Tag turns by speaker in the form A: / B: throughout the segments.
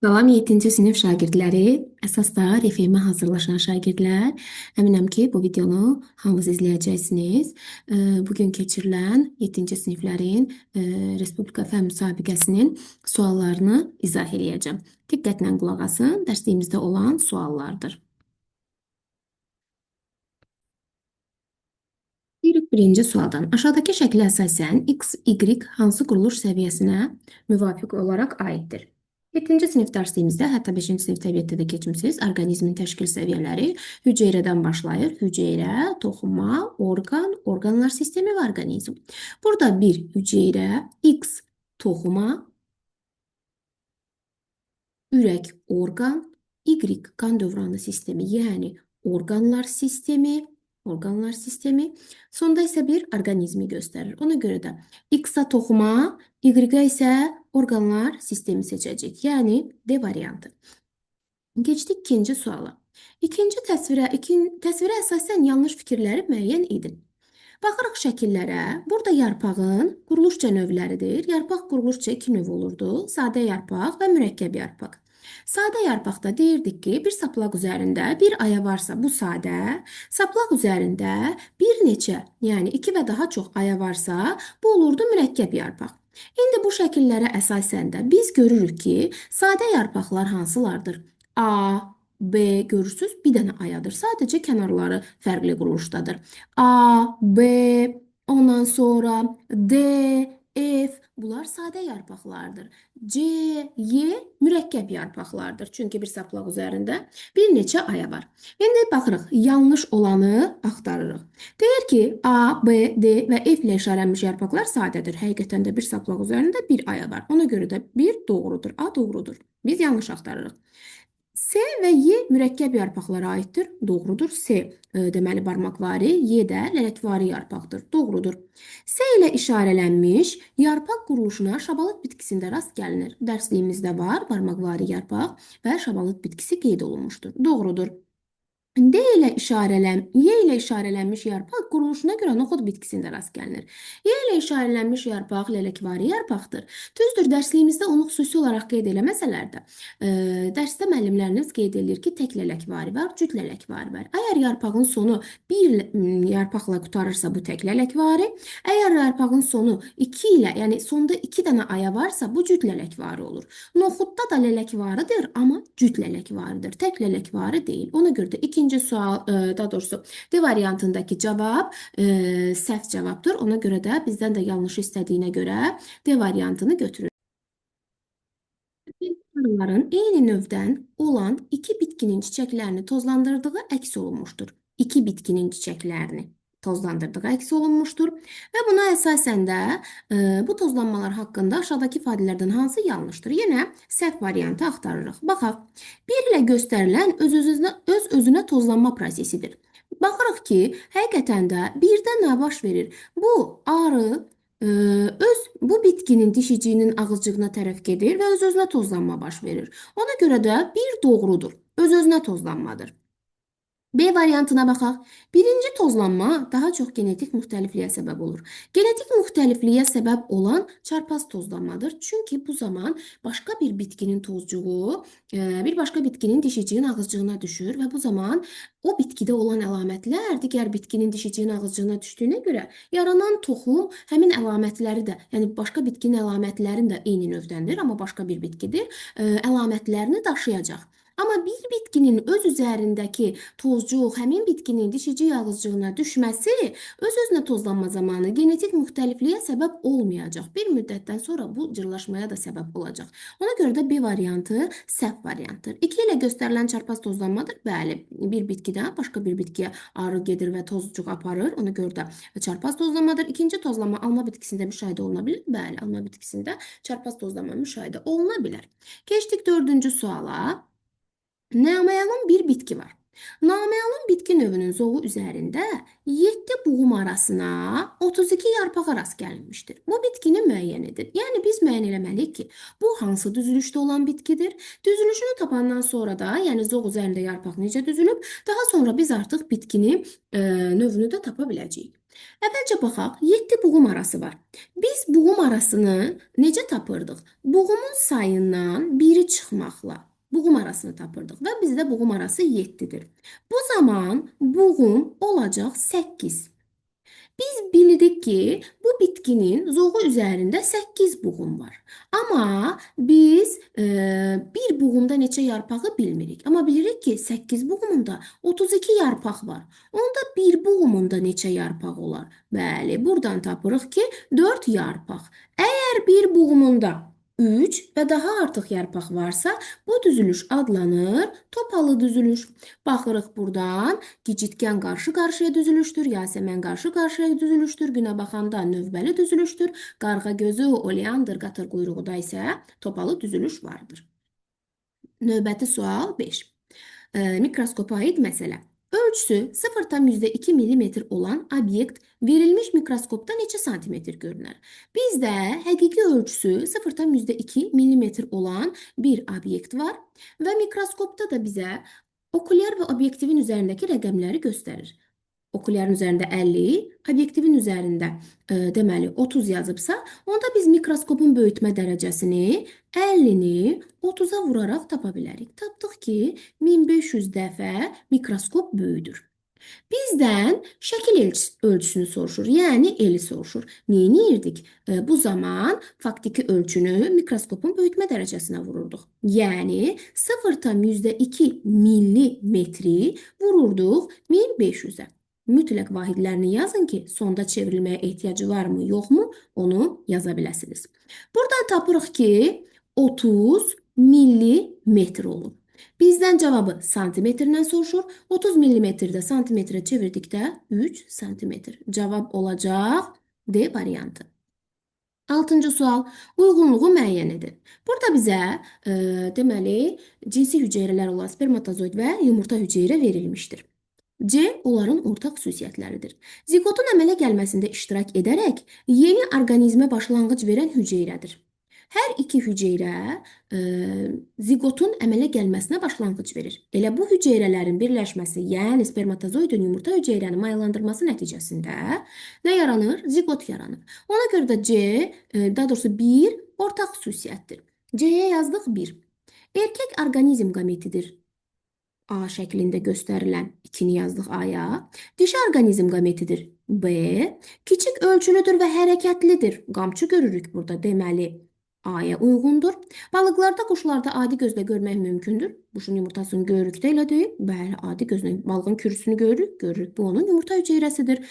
A: Salam 7-ci sinif şagirdləri, əsas da RFM-ə hazırlaşan şagirdlər. Əminəm ki, bu videonu hamınız izləyəcəksiniz. Bugün keçirilən 7-ci siniflərin Respublika Fənn müsabiqəsinin suallarını izah eləyəcəm. Diqqətlə qulaq asın, dərsliyimizdə olan suallardır. Deyirik birinci sualdan. Aşağıdakı şəklə əsasən X, Y hansı quruluş səviyyəsinə müvafiq olaraq aiddir? 7-ci sinif dərsliyimizdə, hətta 5-ci sinif təbiətdə də keçmisiniz, orqanizmin təşkil səviyyələri hüceyrədən başlayır. Hüceyrə, toxuma, orqan, orqanlar sistemi və orqanizm. Burada bir hüceyrə, X toxuma, ürək orqan, Y qan dövranı sistemi, yəni orqanlar sistemi, orqanlar sistemi. Sonda isə bir orqanizmi göstərir. Ona görə də X-a toxuma, Y-ə isə orqanlar sistemi seçəcək. Yəni D variantı. Keçdik ikinci suala. İkinci təsvirə əsasən yanlış fikirləri müəyyən edin. Baxırıq şəkillərə. Burada yarpağın quruluşca növləridir. Yarpaq quruluşca iki növ olurdu. Sadə yarpaq və mürəkkəb yarpaq. Sadə yarpaqda deyirdik ki, bir saplaq üzərində bir aya varsa bu sadə, saplaq üzərində bir neçə, yəni iki və daha çox aya varsa, bu olurdu mürəkkəb yarpaq. İndi bu şəkillərə əsasən də biz görürük ki, sadə yarpaqlar hansılardır? A, B görürsünüz, bir dənə ayadır. Sadəcə kənarları fərqli quruluşdadır. A, B, ondan sonra D, F, bunlar sadə yarpaqlardır. C, Y mürəkkəb yarpaqlardır. Çünki bir saplaq üzərində bir neçə aya var. İndi baxırıq, yanlış olanı axtarırıq. Deyir ki, A, B, D və F ilə işarələnmiş yarpaqlar sadədir. Həqiqətən də bir saplaq üzərində bir aya var. Ona görə də bir doğrudur. A doğrudur. Biz yanlış axtarırıq. S və Y mürəkkəb yarpaqlara aiddir. Doğrudur. S deməli barmaqvari, Y də lələkvari yarpaqdır. Doğrudur. S ilə işarələnmiş yarpaq quruluşuna şabalıd bitkisində rast gəlinir. Dərsliyimizdə var barmaqvari yarpaq və şabalıd bitkisi qeyd olunmuşdur. Doğrudur. D ilə Y ilə işarələnmiş yarpaq quruluşuna görə noxud bitkisində rast gəlinir. Y ilə işarələnmiş yarpaq lələkvari yarpaqdır. Düzdür, dərsliyimizdə onu xüsusi olaraq qeyd eləməsələr də, dərsdə müəllimləriniz qeyd edir ki, tək lələkvari var, cüt lələkvari var. Əgər yarpağın sonu bir yarpaqla qurtarırsa, bu tək lələkvari. Əgər yarpağın sonu iki ilə, yəni sonda iki dənə aya varsa, bu cüt lələkvari olur. Noxudda da lələkvaridir, amma cüt lələkvaridir. Tək lələkvari deyil. Ona görə də ikinci sual, daha doğrusu D variantındakı cavab səhv cavabdır. Ona görə də bizdən də yanlış istədiyinə görə D variantını götürürük. Arıların eyni növdən olan iki bitkinin çiçəklərini tozlandırdığı əks olunmuşdur. İki bitkinin çiçəklərini tozlandırdığı əks olunmuşdur. Və buna əsasən də bu tozlanmalar haqqında aşağıdakı ifadələrdən hansı yanlışdır? Yenə səhv variantı axtarırıq. Baxaq, bir ilə göstərilən öz-özünə tozlanma prosesidir. Baxırıq ki, həqiqətən də birdə nə baş verir? Bu arı bu bitkinin dişiciyinin ağızcığına tərəf gedir və öz-özünə tozlanma baş verir. Ona görə də bir doğrudur. Öz-özünə tozlanmadır. B variantına baxaq. Birinci tozlanma daha çox genetik müxtəlifliyə səbəb olur. Genetik müxtəlifliyə səbəb olan çarpaz tozlanmadır. Çünki bu zaman başqa bir bitkinin tozcuğu bir başqa bitkinin dişiciyin ağızcığına düşür və bu zaman o bitkidə olan əlamətlər digər bitkinin dişiciyin ağızcığına düşdüyünə görə yaranan toxum həmin əlamətləri də, yəni başqa bitkinin əlamətlərini də eyni növdəndir, amma başqa bir bitkidir, əlamətlərini daşıyacaq. Amma bir bitkinin öz üzərindəki tozcuq həmin bitkinin dişici ağızcığına düşməsi öz-özünə tozlanma zamanı genetik müxtəlifliyə səbəb olmayacaq. Bir müddətdən sonra bu cırlaşmaya da səbəb olacaq. Ona görə də B variantı səhv variantdır. 2 ilə göstərilən çarpaz tozlanmadır. Bəli, bir bitkidən başqa bir bitkiyə arı gedir və tozcuq aparır. Ona görə də çarpaz tozlanmadır. İkinci tozlanma alma bitkisində müşahidə oluna bilər. Bəli, alma bitkisində çarpaz tozlanma müşahidə oluna bilər. Keçdik dördüncü suala. Naməlum bir bitki var. Naməlum bitki növünün zoğu üzərində 7 buğum arasına 32 yarpağa rast gəlinmişdir. Bu bitkini müəyyən edin. Yəni biz müəyyən eləməliyik ki, bu hansı düzülüşdə olan bitkidir? Düzülüşünü tapandan sonra da, yəni zoğ üzərində yarpaq necə düzülüb, daha sonra biz artıq bitkinin növünü də tapa biləcəyik. Əvvəlcə baxaq, 7 buğum arası var. Biz buğum arasını necə tapırdıq? Buğumun sayından biri çıxmaqla buğum arasını tapırdıq və bizdə buğum arası 7-dir. Bu zaman buğum olacaq 8. Biz bildik ki, bu bitkinin zoğu üzərində 8 buğum var. Amma biz bir buğumda neçə yarpağı bilmirik. Amma bilirik ki, 8 buğumunda 32 yarpaq var. Onda bir buğumunda neçə yarpaq olar? Bəli, buradan tapırıq ki, 4 yarpaq. Əgər bir buğumunda 3 və daha artıq yarpaq varsa, bu düzülüş adlanır topalı düzülüş. Baxırıq buradan, gicitkən qarşı-qarşıya düzülüşdür, yasəmən qarşı-qarşıya düzülüşdür, günəbaxanda növbəli düzülüşdür, qarğa gözü, oleandr, qatır quyruğu da isə topalı düzülüş vardır. Növbəti sual 5. Mikroskopa aid məsələ. Ölçüsü 0,2 mm olan obyekt verilmiş mikroskopda neçə santimetr görünər? Bizdə həqiqi ölçüsü 0,2 mm olan bir obyekt var və mikroskopda da bizə okulyar və obyektivin üzərindəki rəqəmləri göstərir. Okulyarın üzərində 50, obyektivin üzərində deməli 30 yazıbsa, onda biz mikroskopun böyütmə dərəcəsini 50-ni 30-a vuraraq tapa bilərik. Tapdıq ki, 1500 dəfə mikroskop böyüdür. Bizdən şəkil ölçüsünü soruşur, yəni eli soruşur. Neyniyirdik? Bu zaman faktiki ölçünü mikroskopun böyütmə dərəcəsinə vururduq. Yəni 0,2 millimetri vururduq 1500-ə. Mütləq vahidlərini yazın ki, sonda çevrilməyə ehtiyacı varmı, yoxmu, onu yaza biləsiniz. Buradan tapırıq ki, 30 millimetr olur. Bizdən cavabı santimetrlə soruşur. 30 millimetrdə santimetrə çevirdikdə 3 santimetr. Cavab olacaq D variantı. Altıncı sual, uyğunluğu müəyyən edin. Burada bizə deməli, cinsi hüceyrələr olan spermatozoid və yumurta hüceyrə verilmişdir. C. Onların ortaq xüsusiyyətləridir. Ziqotun əmələ gəlməsində iştirak edərək yeni orqanizmə başlanğıc verən hüceyrədir. Hər iki hüceyrə ziqotun əmələ gəlməsinə başlanğıc verir. Elə bu hüceyrələrin birləşməsi, yəni spermatozoidin yumurta hüceyrəni mayalandırması nəticəsində nə yaranır? Ziqot yaranır. Ona görə də C, daha doğrusu 1 ortaq xüsusiyyətdir. C-yə yazdıq 1. Erkək orqanizm qametidir. A şəklində göstərilən 2-ni yazdıq A-ya. Dişi orqanizm qametidir B. Kiçik ölçülüdür və hərəkətlidir. Qamçı görürük burada, deməli A-ya uyğundur. Balıqlarda, quşlarda adi gözlə görmək mümkündür. Quşun yumurtasını görürük də elə deyil. Bəli, adi gözlə balığın kürüsünü görürük. Görürük. Bu onun yumurta hüceyrəsidir.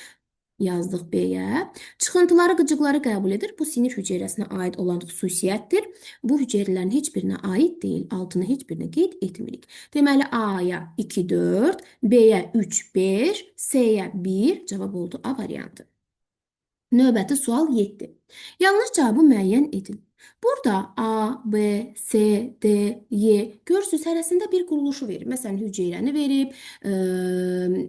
A: Yazdıq B-yə. Çıxıntıları, qıcıqları qəbul edir. Bu sinir hüceyrəsinə aid olan xüsusiyyətdir. Bu hüceyrələrin heç birinə aid deyil. Altını heç birinə qeyd etmirik. Deməli, A-ya 2, 4, B-yə 3, 5, C-yə 1. Cavab oldu A variantı. Növbəti sual 7. Yanlış cavabı müəyyən edin. Burada A, B, C, D, Y görürsünüz, hərəsində bir quruluşu verir. Məsələn, hüceyrəni verib,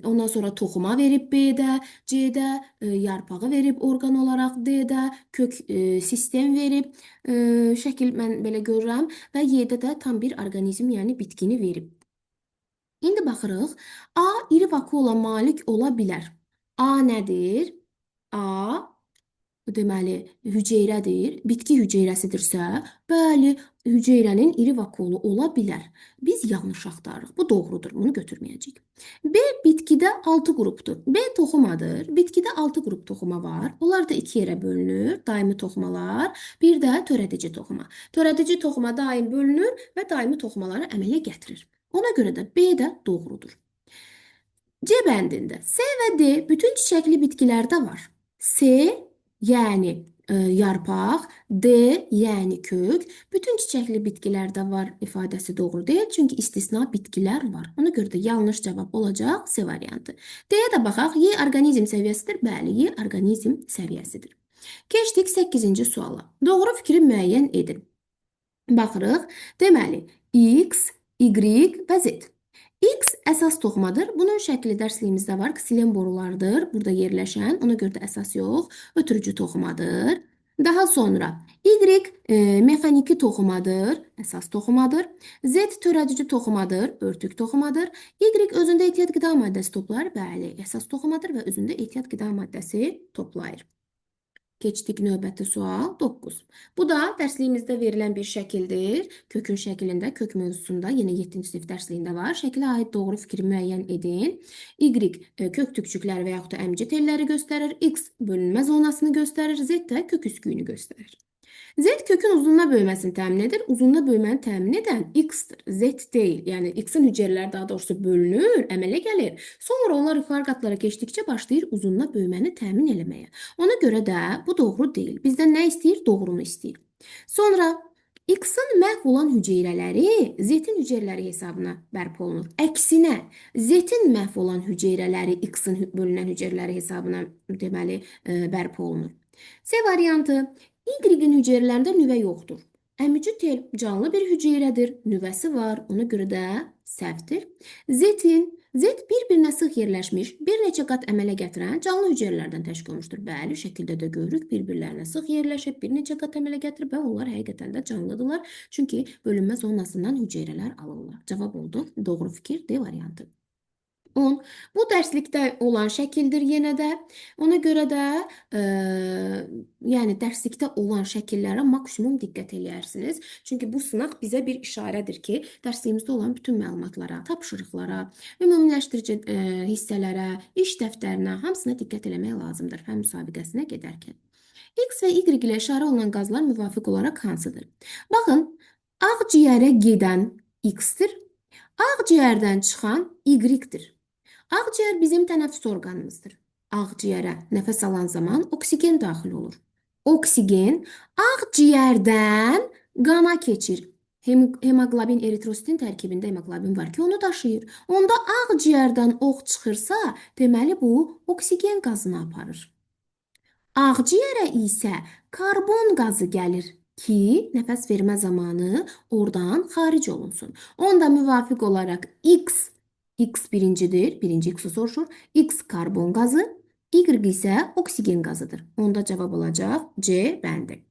A: ondan sonra toxuma verib B-də, C-də, yarpağı verib orqan olaraq D-də, kök sistem verib. Şəkil mən belə görürəm və Y-də də tam bir orqanizm, yəni bitkini verib. İndi baxırıq, A iri vakuola malik ola bilər. A nədir? A deməli, hüceyrədir, bitki hüceyrəsidirsə, bəli, hüceyrənin iri vakuolu ola bilər. Biz yanlış axtarırıq. Bu doğrudur, bunu götürməyəcəyik. B bitkidə 6 qrupdur. B toxumadır. Bitkidə 6 qrup toxuma var. Onlar da iki yerə bölünür. Daimi toxumalar, bir də törədici toxuma. Törədici toxuma daim bölünür və daimi toxumaları əmələ gətirir. Ona görə də B də doğrudur. C bəndində C və D bütün çiçəkli bitkilərdə var. C yəni yarpaq, D yəni kök. Bütün çiçəkli bitkilərdə var ifadəsi doğru deyil, çünki istisna bitkilər var. Ona görə də yanlış cavab olacaq C variantı. D-yə də baxaq. Y orqanizm səviyyəsidir. Bəli, Y orqanizm səviyyəsidir. Keçdik 8-ci suala. Doğru fikri müəyyən edin. Baxırıq. Deməli, X, Y və Z. X əsas toxumadır. Bunun şəkli dərsliyimizdə var. Ksilem borulardır. Burada yerləşən. Ona görə də əsas yox, ötürücü toxumadır. Daha sonra Y mexaniki toxumadır, əsas toxumadır. Z törədici toxumadır, örtük toxumadır. Y özündə ehtiyat qida maddəsi toplayır. Bəli, əsas toxumadır və özündə ehtiyat qida maddəsi toplayır. Keçdik növbəti sual 9. Bu da dərsliyimizdə verilən bir şəkildir. Kökün şəklində, kök mövzusunda yenə 7-ci sinif dərsliyində var. Şəkilə aid doğru fikri müəyyən edin. Y kök tükçükləri və yaxud da əmici telləri göstərir. X bölünmə zonasını göstərir. Z də kök üsküyünü göstərir. Z kökün uzunluğuna böyüməsini təmin edir. Uzunluğuna böyüməni təmin edən X-dir. Z deyil. Yəni X-in hüceyrələri daha doğrusu bölünür, əmələ gəlir. Sonra onlar yuxarı qatlara keçdikcə başlayır uzunluğuna böyüməni təmin eləməyə. Ona görə də bu doğru deyil. Bizdən nə istəyir? Doğrunu istəyir. Sonra X-in məhv olan hüceyrələri Z-in hüceyrələri hesabına bərpa olunur. Əksinə, Z-in məhv olan hüceyrələri X-in bölünən hüceyrələri hesabına deməli bərpa olunur. C variantı. Y-in hüceyrələrində nüvə yoxdur. Əmici tel canlı bir hüceyrədir. Nüvəsi var. Ona görə də səhvdir. Z bir-birinə sıx yerləşmiş, bir neçə qat əmələ gətirən canlı hüceyrələrdən təşkil olmuşdur. Bəli, şəkildə də görürük. Bir-birlərinə sıx yerləşib, bir neçə qat əmələ gətirib və onlar həqiqətən də canlıdırlar. Çünki bölünmə zonasından hüceyrələr alırlar. Cavab oldu. Doğru fikir D variantı. 10. Bu dərslikdə olan şəkildir yenə də. Ona görə də yəni dərslikdə olan şəkillərə maksimum diqqət eləyərsiniz. Çünki bu sınaq bizə bir işarədir ki, dərsliyimizdə olan bütün məlumatlara, tapşırıqlara, ümumiləşdirici hissələrə, iş dəftərinə hamısına diqqət eləmək lazımdır fənn müsabiqəsinə gedərkən. X və Y ilə işarə olunan qazlar müvafiq olaraq hansıdır? Baxın, ağciyərə gedən X-dir, ağciyərdən çıxan Y-dir. Ağciyər bizim tənəffüs orqanımızdır. Ağciyərə nəfəs alan zaman oksigen daxil olur. Oksigen ağciyərdən qana keçir. Hemoqlobin eritrositin tərkibində hemoqlobin var ki, onu daşıyır. Onda ağciyərdən ox çıxırsa, deməli bu oksigen qazını aparır. Ağciyərə isə karbon qazı gəlir ki, nəfəs vermə zamanı oradan xaric olunsun. Onda müvafiq olaraq X birincidir, birinci X-i soruşur. X karbon qazı, Y isə oksigen qazıdır. Onda cavab olacaq C bəndi.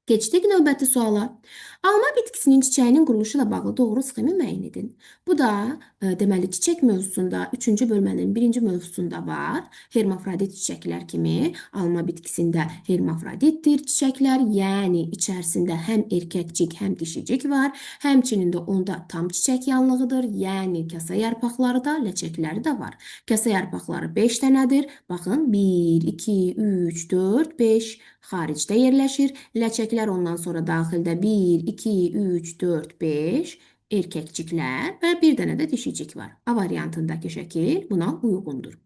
A: Keçdik növbəti suala. Alma bitkisinin çiçəyinin quruluşu ilə bağlı doğru sxemi müəyyən edin. Bu da deməli çiçək mövzusunda 3-cü bölmənin 1-ci mövzusunda var. Hermafrodit çiçəklər kimi alma bitkisində hermafroditdir çiçəklər, yəni içərisində həm erkəkcik, həm dişicik var. Həmçinin də onda tam çiçək yanlığıdır, yəni kasa yarpaqları da, ləçəkləri də var. Kasa yarpaqları 5 dənədir. Baxın 1, 2, 3, 4, 5 xaricdə yerləşir. Ləçəklər ondan sonra daxildə 1, 2, 3, 4, 5 erkəkciklər və bir dənə də dişicik var. A variantındakı şəkil buna uyğundur.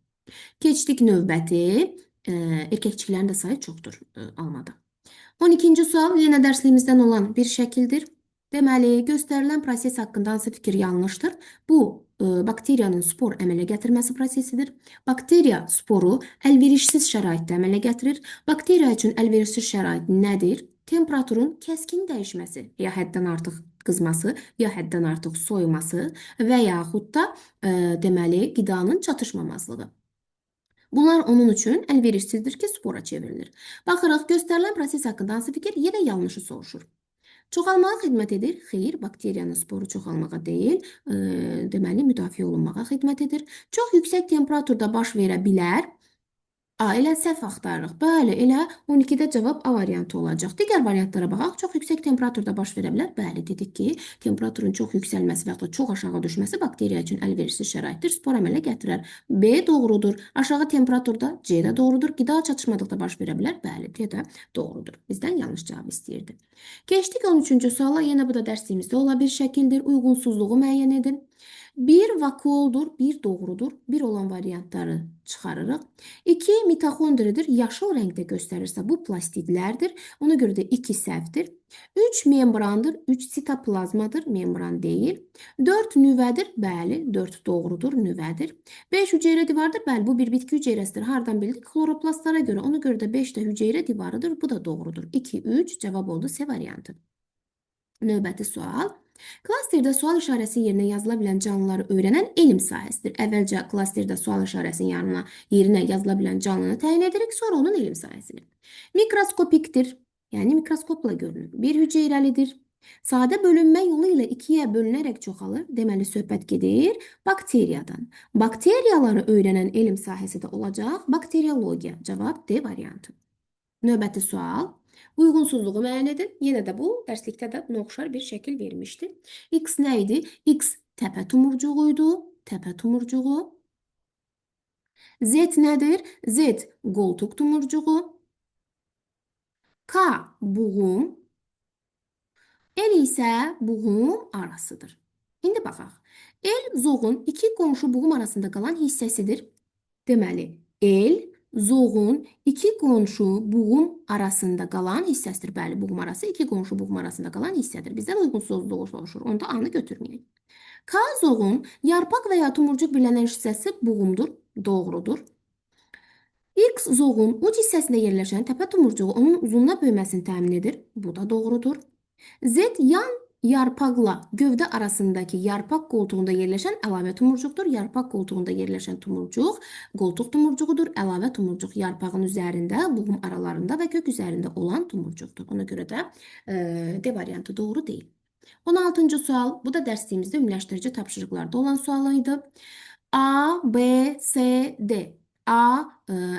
A: Keçdik növbəti. Erkəkciklərin də sayı çoxdur almada. 12-ci sual yenə dərsliyimizdən olan bir şəkildir. Deməli, göstərilən proses haqqında hansı fikir yanlışdır? Bu, bakteriyanın spor əmələ gətirməsi prosesidir. Bakteriya sporu əlverişsiz şəraitdə əmələ gətirir. Bakteriya üçün əlverişsiz şərait nədir? Temperaturun kəskin dəyişməsi, ya həddən artıq qızması, ya həddən artıq soyuması və yaxud da deməli, qidanın çatışmamazlığı. Bunlar onun üçün əlverişsizdir ki, spora çevrilir. Baxırıq, göstərilən proses haqqında hansı fikir yenə yanlışı soruşur. Çoxalmağa xidmət edir? Xeyr, bakteriyanın sporu çoxalmağa deyil, deməli, müdafiə olunmağa xidmət edir. Çox yüksək temperaturda baş verə bilər. A, elə səhv axtarırıq. Bəli, elə 12-də cavab A variantı olacaq. Digər variantlara baxaq. Çox yüksək temperaturda baş verə bilər. Bəli, dedik ki, temperaturun çox yüksəlməsi və yaxud da çox aşağı düşməsi bakteriya üçün əlverişsiz şəraitdir. Spor əmələ gətirər. B doğrudur. Aşağı temperaturda C də doğrudur. Qida çatışmadıqda baş verə bilər. Bəli, D də doğrudur. Bizdən yanlış cavab istəyirdi. Keçdik 13-cü suala. Yenə bu da dərsliyimizdə olan bir şəkildir. Uyğunsuzluğu müəyyən edin. Bir vakuoldur, bir doğrudur. Bir olan variantları çıxarırıq. 2 mitoxondridir. Yaşıl rəngdə göstərirsə bu plastidlərdir. Ona görə də 2 səhvdir. 3 membrandır, 3 sitoplazmadır, membran deyil. 4 nüvədir, bəli, 4 doğrudur, nüvədir. 5 hüceyrə divarıdır, bəli, bu bir bitki hüceyrəsidir. Hardan bildik? Xloroplastlara görə. Ona görə də 5 də hüceyrə divarıdır, bu da doğrudur. 2, 3 cavab oldu C variantı. Növbəti sual. Klasterdə sual işarəsi yerinə yazıla bilən canlıları öyrənən elm sahəsidir. Əvvəlcə klasterdə sual işarəsinin yerinə yazıla bilən canlını təyin edirik, sonra onun elm sahəsini. Mikroskopikdir, yəni mikroskopla görünür. Bir hüceyrəlidir. Sadə bölünmə yolu ilə ikiyə bölünərək çoxalır. Deməli, söhbət gedir bakteriyadan. Bakteriyaları öyrənən elm sahəsi də olacaq bakteriologiya. Cavab D variantı. Növbəti sual. Uyğunsuzluğu müəyyən edin. Yenə də bu dərslikdə də buna oxşar bir şəkil vermişdi. X nə idi? X təpə tumurcuğuydu. Təpə tumurcuğu. Z nədir? Z qoltuq tumurcuğu. K buğum. L isə buğum arasıdır. İndi baxaq. L zoğun iki qonşu buğum arasında qalan hissəsidir. Deməli, L zoğun iki qonşu buğum arasında qalan hissəsidir. Bəli, buğum arası iki qonşu buğum arasında qalan hissədir. Bizdən uyğunsuzluğu soruşur. Onda A-nı götürməyək. K zoğun yarpaq və ya tumurcuq birlənən hissəsi buğumdur. Doğrudur. X zoğun uc hissəsində yerləşən təpə tumurcuğu onun uzunluğa böyüməsini təmin edir. Bu da doğrudur. Z yan yarpaqla gövdə arasındakı yarpaq qoltuğunda yerləşən əlavə tumurcuqdur. Yarpaq qoltuğunda yerləşən tumurcuq qoltuq tumurcuğudur. Əlavə tumurcuq yarpağın üzərində, buğum aralarında və kök üzərində olan tumurcuqdur. Ona görə də D variantı doğru deyil. 16-cı sual. Bu da dərsliyimizdə ümumiləşdirici tapşırıqlarda olan sual idi. A, B, C, D. A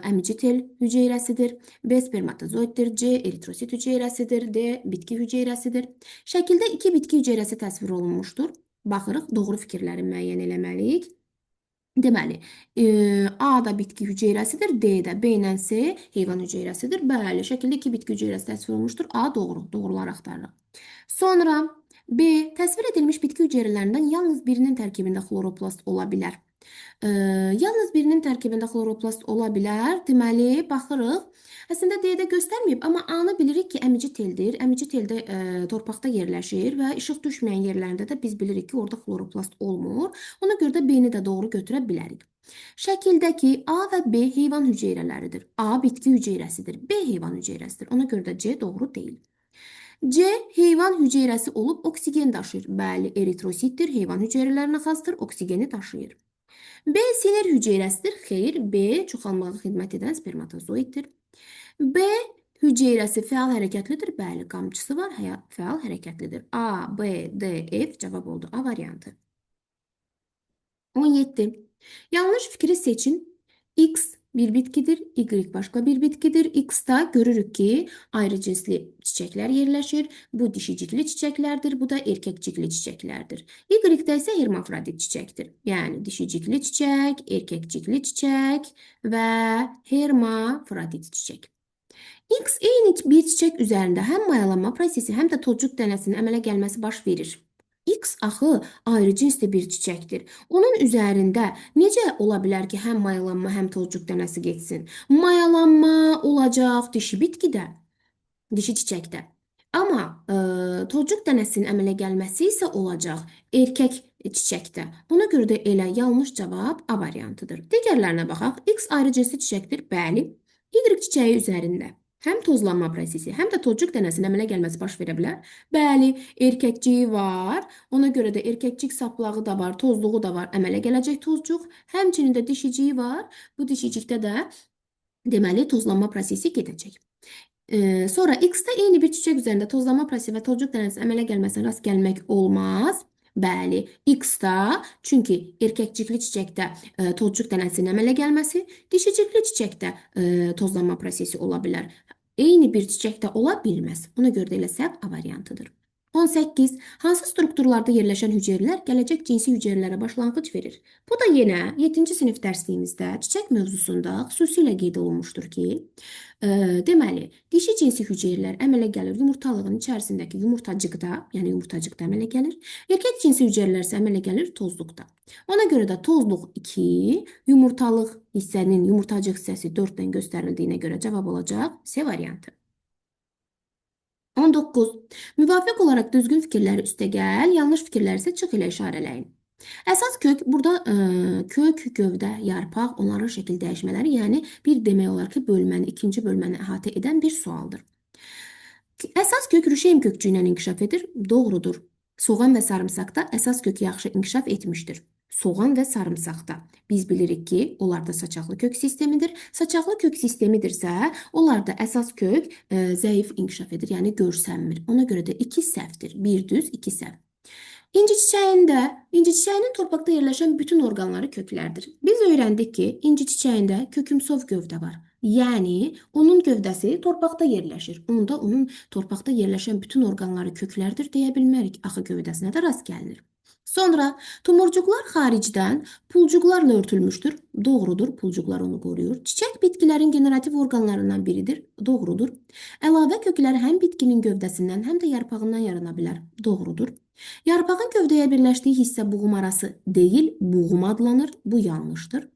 A: əmici tel hüceyrəsidir, B spermatozoiddir, C eritrosit hüceyrəsidir, D bitki hüceyrəsidir. Şəkildə iki bitki hüceyrəsi təsvir olunmuşdur. Baxırıq, doğru fikirləri müəyyən eləməliyik. Deməli, A da bitki hüceyrəsidir, D də, B ilə C heyvan hüceyrəsidir. Bəli, şəkildə iki bitki hüceyrəsi təsvir olunmuşdur. A doğru, doğruları axtarırıq. Sonra B təsvir edilmiş bitki hüceyrələrindən yalnız birinin tərkibində xloroplast ola bilər. Yalnız birinin tərkibində xloroplast ola bilər. Deməli, baxırıq. Əslində D-də göstərməyib, amma A-nı bilirik ki, əmici teldir. Əmici teldə torpaqda yerləşir və işıq düşməyən yerlərində də biz bilirik ki, orada xloroplast olmur. Ona görə də B-ni də doğru götürə bilərik. Şəkildəki A və B heyvan hüceyrələridir. A bitki hüceyrəsidir, B heyvan hüceyrəsidir. Ona görə də C doğru deyil. C heyvan hüceyrəsi olub oksigen daşıyır. Bəli, eritrositdir, heyvan hüceyrələrinə xasdır, oksigeni daşıyır. B sinir hüceyrəsidir. Xeyr, B çoxalmağa xidmət edən spermatozoiddir. B hüceyrəsi fəal hərəkətlidir. Bəli, qamçısı var, fəal hərəkətlidir. A, B, D, F cavab oldu. A variantı. 17. Yanlış fikri seçin. X bir bitkidir, Y başqa bir bitkidir. X-da görürük ki, ayrı cinsli çiçəklər yerləşir. Bu dişicikli çiçəklərdir, bu da erkəkcikli çiçəklərdir. Y-də isə hermafrodit çiçəkdir. Yəni dişicikli çiçək, erkəkcikli çiçək və hermafrodit çiçək. X eyni bir çiçək üzərində həm mayalanma prosesi, həm də tozcuq dənəsinin əmələ gəlməsi baş verir. X axı ayrı cinsli bir çiçəkdir. Onun üzərində necə ola bilər ki, həm mayalanma, həm tozcuq dənəsi getsin? Mayalanma olacaq dişi bitkidə, dişi çiçəkdə. Amma tozcuq dənəsinin əmələ gəlməsi isə olacaq erkək çiçəkdə. Ona görə də elə yanlış cavab A variantıdır. Digərlərinə baxaq. X ayrı cinsli çiçəkdir. Bəli. Y çiçəyi üzərində həm tozlanma prosesi, həm də tozcuq dənəsinin əmələ gəlməsi baş verə bilər. Bəli, erkəkciyi var. Ona görə də erkəkcik saplağı da var, tozluğu da var. Əmələ gələcək tozcuq. Həmçinin də dişiciyi var. Bu dişicikdə də deməli tozlanma prosesi gedəcək. Sonra X-də eyni bir çiçək üzərində tozlanma prosesi və tozcuq dənəsinin əmələ gəlməsinə rast gəlmək olmaz. Bəli, X-da, çünki erkəkcikli çiçəkdə tozcuq dənəsinin əmələ gəlməsi, dişicikli çiçəkdə tozlanma prosesi ola bilər. Eyni bir çiçəkdə ola bilməz. Ona görə də elə səhv A variantıdır. 18. Hansı strukturlarda yerləşən hüceyrələr gələcək cinsi hüceyrələrə başlanğıc verir? Bu da yenə 7-ci sinif dərsliyimizdə çiçək mövzusunda xüsusilə qeyd olunmuşdur ki, deməli, dişi cinsi hüceyrələr əmələ gəlir yumurtalığın içərisindəki yumurtacıqda, yəni yumurtacıqda əmələ gəlir. Erkək cinsi hüceyrələr isə əmələ gəlir tozluqda. Ona görə də tozluq 2, yumurtalıq hissənin yumurtacıq hissəsi 4-dən göstərildiyinə görə cavab olacaq C variantı. 19. Müvafiq olaraq düzgün fikirləri üstəgəl, yanlış fikirləri isə çıx ilə işarələyin. Əsas kök, burada kök, gövdə, yarpaq, onların şəkil dəyişmələri, yəni bir demək olar ki, bölməni, ikinci bölməni əhatə edən bir sualdır. Əsas kök rüşeym kökcüyü ilə inkişaf edir. Doğrudur. Soğan və sarımsaqda əsas kök yaxşı inkişaf etmişdir. Soğan və sarımsaqda. Biz bilirik ki, onlarda saçaqlı kök sistemidir. Saçaqlı kök sistemidirsə, onlarda əsas kök zəif inkişaf edir, yəni görsənmir. Ona görə də 2 səhvdir. 1 düz, 2 səhv. İnci çiçəyində, inci çiçəyinin torpaqda yerləşən bütün orqanları köklərdir. Biz öyrəndik ki, inci çiçəyində kökümsov gövdə var. Yəni, onun gövdəsi torpaqda yerləşir. Onda onun torpaqda yerləşən bütün orqanları köklərdir deyə bilmərik. Axı gövdəsinə də rast gəlinir. Sonra tumurcuqlar xaricdən pulcuqlarla örtülmüşdür. Doğrudur, pulcuqlar onu qoruyur. Çiçək bitkilərin generativ orqanlarından biridir. Doğrudur. Əlavə köklər həm bitkinin gövdəsindən, həm də yarpağından yarana bilər. Doğrudur. Yarpağın gövdəyə birləşdiyi hissə buğum arası deyil, buğum adlanır. Bu yanlışdır.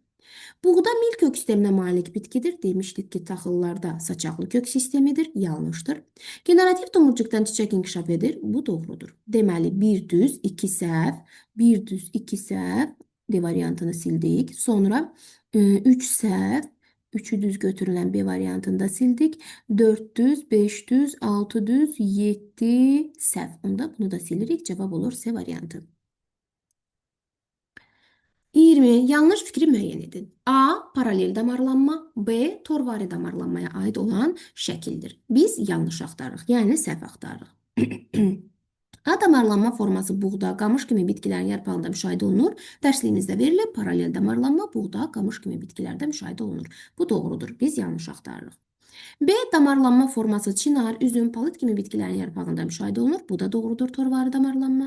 A: Buğda mil kök sisteminə malik bitkidir. Demişdik ki, taxıllarda saçaqlı kök sistemidir. Yanlışdır. Generativ tumurcuqdan çiçək inkişaf edir. Bu doğrudur. Deməli, 1 düz, 2 səhv, 1 düz, 2 səhv. D variantını sildik. Sonra 3 səhv, 3-ü düz götürülən B variantını da sildik. 4 düz, 5 düz, 6 düz, 7 səhv. Onda bunu da silirik. Cevap olur C variantı. 20. Yanlış fikri müəyyən edin. A. Paralel damarlanma. B. Torvari damarlanmaya aid olan şəkildir. Biz yanlış axtarırıq, yəni səhv axtarırıq. A damarlanma forması buğda, qamış kimi bitkilərin yarpağında müşahidə olunur. Dərsliyimizdə verilib, paralel damarlanma buğda, qamış kimi bitkilərdə müşahidə olunur. Bu doğrudur. Biz yanlış axtarırıq. B damarlanma forması çınar, üzüm, palıd kimi bitkilərin yarpağında müşahidə olunur. Bu da doğrudur, torvari damarlanma.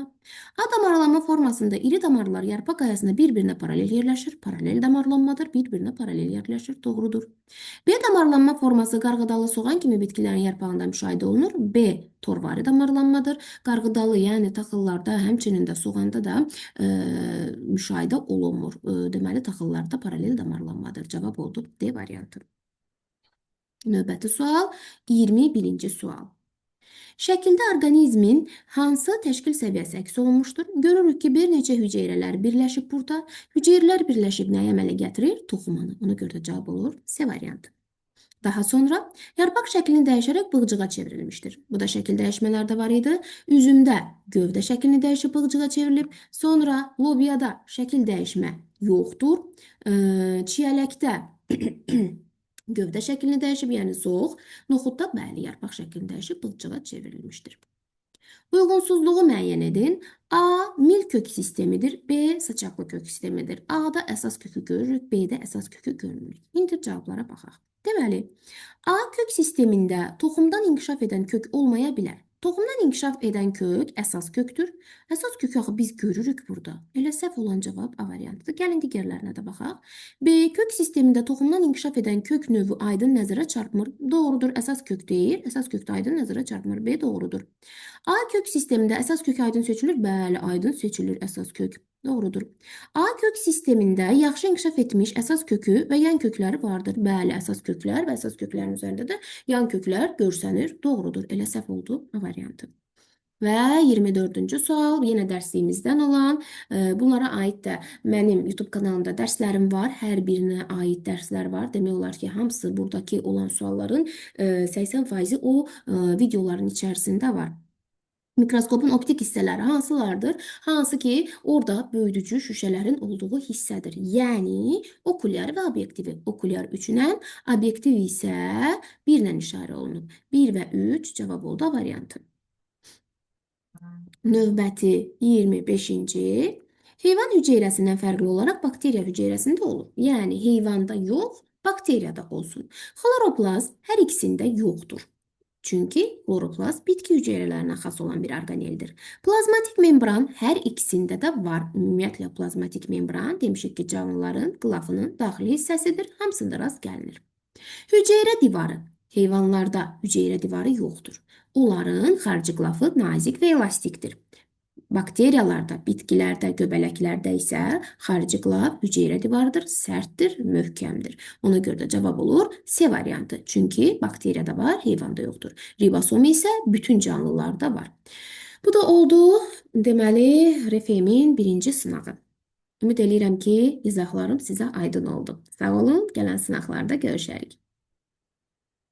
A: A damarlanma formasında iri damarlar yarpaq qayasında bir-birinə paralel yerləşir. Paralel damarlanmadır, bir-birinə paralel yerləşir. Doğrudur. B damarlanma forması qarğıdalı, soğan kimi bitkilərin yarpağında müşahidə olunur. B torvari damarlanmadır. Qarğıdalı, yəni taxıllarda, həmçinin də soğanda da müşahidə olunmur. Deməli, taxıllarda paralel damarlanmadır. Cavab oldu D variantı. Növbəti sual, 21-ci sual. Şəkildə orqanizmin hansı təşkil səviyyəsi əks olunmuşdur? Görürük ki, bir neçə hüceyrələr birləşib burada. Hüceyrələr birləşib nəyi əmələ gətirir? Toxumanı. Ona görə də cavab olur C variantı. Daha sonra yarpaq şəklini dəyişərək bığcığa çevrilmişdir. Bu da şəkil dəyişmələrdə var idi. Üzümdə gövdə şəklini dəyişib bığcığa çevrilib. Sonra lobiyada şəkil dəyişmə yoxdur. Çiyələkdə gövdə şəklini dəyişib, yəni zoğ. Noxudda bəli, yarpaq şəklini dəyişib bığcığa çevrilmişdir. Uyğunsuzluğu müəyyən edin. A. Mil kök sistemidir. B. Saçaqlı kök sistemidir. A-da əsas kökü görürük, B-də əsas kökü görmürük. İndi cavablara baxaq. Deməli, A kök sistemində toxumdan inkişaf edən kök olmaya bilər. Toxumdan inkişaf edən kök əsas kökdür. Əsas kökü axı biz görürük burada. Elə səhv olan cavab A variantıdır. Gəlin digərlərinə də baxaq. B kök sistemində toxumdan inkişaf edən kök növü aydın nəzərə çarpmır. Doğrudur, əsas kök deyil. Əsas kök də aydın nəzərə çarpmır. B doğrudur. A kök sistemində əsas kök aydın seçilir. Bəli, aydın seçilir əsas kök. Doğrudur. A kök sistemində yaxşı inkişaf etmiş əsas kökü və yan kökləri vardır. Bəli, əsas köklər və əsas köklərin üzərində də yan köklər görsənir. Doğrudur. Elə səhv oldu A variantı. Və 24-cü sual yenə dərsliyimizdən olan, bunlara aid də mənim YouTube kanalımda dərslərim var. Hər birinə aid dərslər var. Demək olar ki, hamısı buradakı olan sualların 80%-i o videoların içərisində var. Mikroskopun optik hissələri hansılardır? Hansı ki, orada böyüdücü şüşələrin olduğu hissədir. Yəni, okulyarı və obyektivi. Okulyar 3 ilə, obyektiv isə 1 ilə işarə olunub. 1 və 3 cavab oldu A variantı. Növbəti 25-ci. Heyvan hüceyrəsindən fərqli olaraq bakteriya hüceyrəsində olur. Yəni, heyvanda yox, bakteriyada olsun. Xloroplast hər ikisində yoxdur. Çünki xloroplast bitki hüceyrələrinə xas olan bir orqaneldir. Plazmatik membran hər ikisində də var. Ümumiyyətlə, plazmatik membran demişik ki, canlıların qılafının daxili hissəsidir. Hamısında rast gəlinir. Hüceyrə divarı. Heyvanlarda hüceyrə divarı yoxdur. Onların xarici qılafı nazik və elastikdir. Bakteriyalarda, bitkilərdə, göbələklərdə isə xarici qılaf hüceyrə divarıdır, sərtdir, möhkəmdir. Ona görə də cavab olur C variantı. Çünki bakteriyada var, heyvanda yoxdur. Ribosom isə bütün canlılarda var. Bu da oldu, deməli, RFM-in birinci sınağı. Ümid eləyirəm ki, izahlarım sizə aydın oldu. Sağ olun, gələn sınaqlarda görüşərik.